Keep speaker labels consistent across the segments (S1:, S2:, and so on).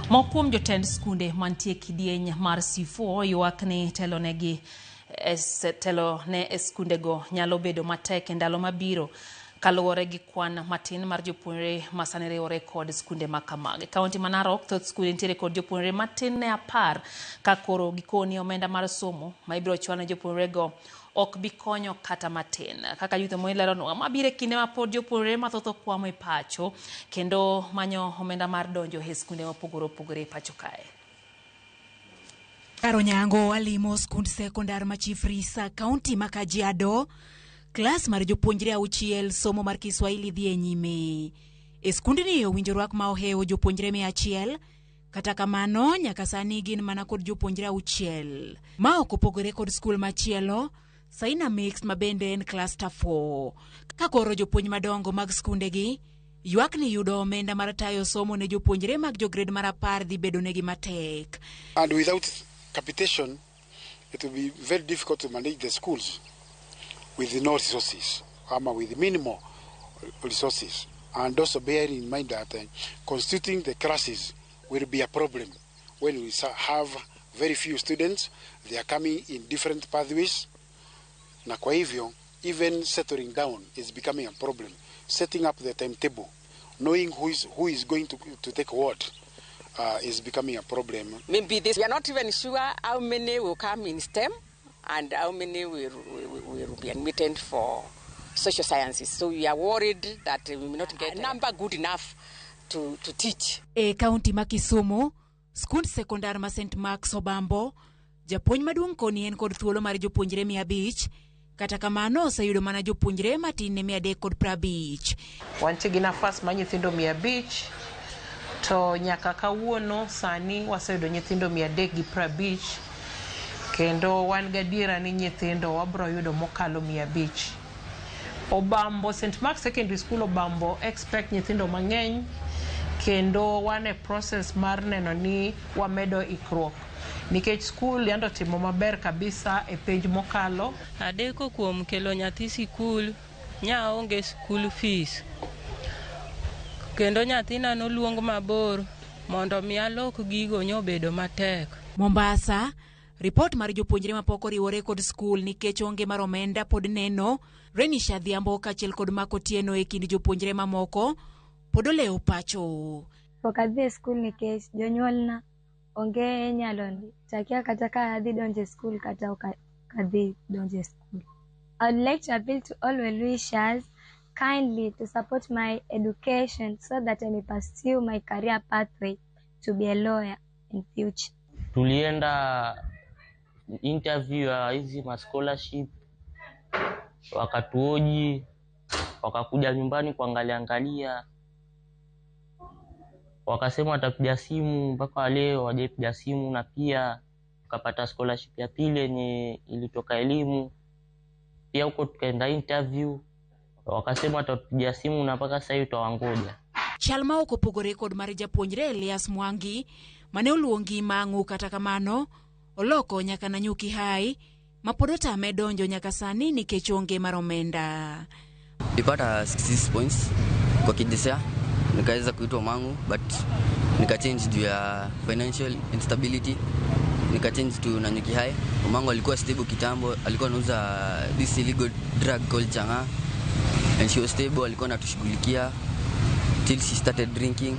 S1: Moko kuom jotend skunde mantie kidieny mar C4 ywak ni telonegi telo ne e skundego nyalo bedo matek e ndalo mabiro kaluwore gi kwan matin mar jopuonjre ma sani riwore kod skunde ma kamagi. Kaunti ma Narok, thoth skunde nitiere kod jopuonjre matin ne 10 ka koro gikoni omenda mar somo ma ibiro chwal ne jopuonjrego ok bi konyo kata matin. Kaka Youth Moi leronwa, ma biro e kinde ma pod jopuonjre mathoth okwamo e pacho kendo manyo omenda mar donjo e skunde mopogore opogore e pacho kae.
S2: Kar Onyango alimo skund sekondar ma Chief Risa, kaunti ma Kajiado. Klas mar jopuonjre 6 somo mar Kiswahili dhi e nyime. E skundni owinjo rwak ma ohewo jopuonjre 100. Kata kamano, nyaka sani gin mana kod jopuonjre 6. Ma ok opogore kod skul machielo, Saina Mixed ma bende en cluster 4. Ka koro jopuonj madongo mag skundegi ywak ni yudo omenda mar tayo somo ne jopuonjre mag jograde mar 10 dhi bedo negi matek.
S3: And without capitation, it will be very difficult to manage the schools with no resources, ama with minimal resources. And also bearing in mind that constituting the classes will be a problem when we have very few students. They are coming in different pathways. Na kwa hivyo, even settling down is becoming a problem. Setting up the timetable, knowing who is going to take what is becoming a problem.
S4: Maybe this, we are not even sure how many will come in STEM and how many will be admitted for social sciences. So we are worried that we may not get a number good enough to teach.
S2: E kaunti ma Kisumu, skund sekondar ma St. Mark's Obambo, japuonj maduong' koni en kod thuolo mar jopuonjre 500, kata kamano oseyudo mana jopuonjre matin ne 350.
S5: Wantie gi nafas mar nyithindo 500 to nyaka kawuono sani waseyudo nyithindo 350 kendo wan gadiera ni nyithindo wabro yudo mokalo 500. Obambo, St. Mark's Secondary School Obambo expect nyithindo mang'eny kendo wan e process mar neno ni wamedo ikruok nikech skul yando timo maber kabisa e penj mokalo.
S6: Adeko kuom kelo nyathi sikul, nya onge school fees. Kendo nyathina noluong mabor mondo mi alok gigo nyobedo matek.
S2: Mombasa, ripot mar jopuonjre mapok oriwore kod skul nikech onge mar omenda pod neno. Renisha Adhiambo kaachiel kod Mark Otieno e kind jopuonjre mamoko pod olewo pacho.
S7: Pok adhi e skul nikech jonyuolna onge nyalo ndi. To akia kata ka adhi donjo e skul kata ok adhi donjo e skul. I would like to appeal to all well-wishers kindly to support my education so that I may pursue my career pathway to be a lawyer in future.
S8: Tulienda interview ya hizi ma scholarship, wakatuhoji, wakakuja nyumbani kuangalia angalia, wakasema watapiga simu, mpaka leo hawajaipiga simu. Na pia tukapata scholarship ya pili yenye ilitoka elimu, pia huko tukaenda interview, wakasema watatupigia simu na mpaka sasa hivi twawangoja.
S2: Chal ma ok opogore kod mar japuonjre Elias Mwangi mane oluongi Mang'u kata kamano oloko nyaka Nanyuki High ma pod otame donjo nyaka sani nikech onge mar omenda.
S9: Nilipata 66 points kwa KJSEA, nikaweza kuitwa Mangu but nikachange juu ya financial instability, nikachange to Nanyuki High. Mamangu alikuwa stable kitambo, alikuwa anauza this illegal drug called chang'aa and she was stable, alikuwa anatushughulikia till she started drinking,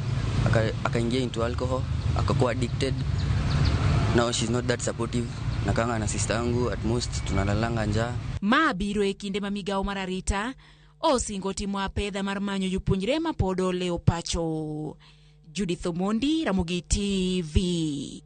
S9: akaingia into alcohol, akakuwa addicted. Now she's not that supportive. Nakanga na sister yangu, at most tunalalanga njaa.
S2: Ma biro e kinde ma migawo mar arita osingo timo apedha mar manyo jopuonjre ma pod olewo pacho. Judith Omondi, Ramogi TV.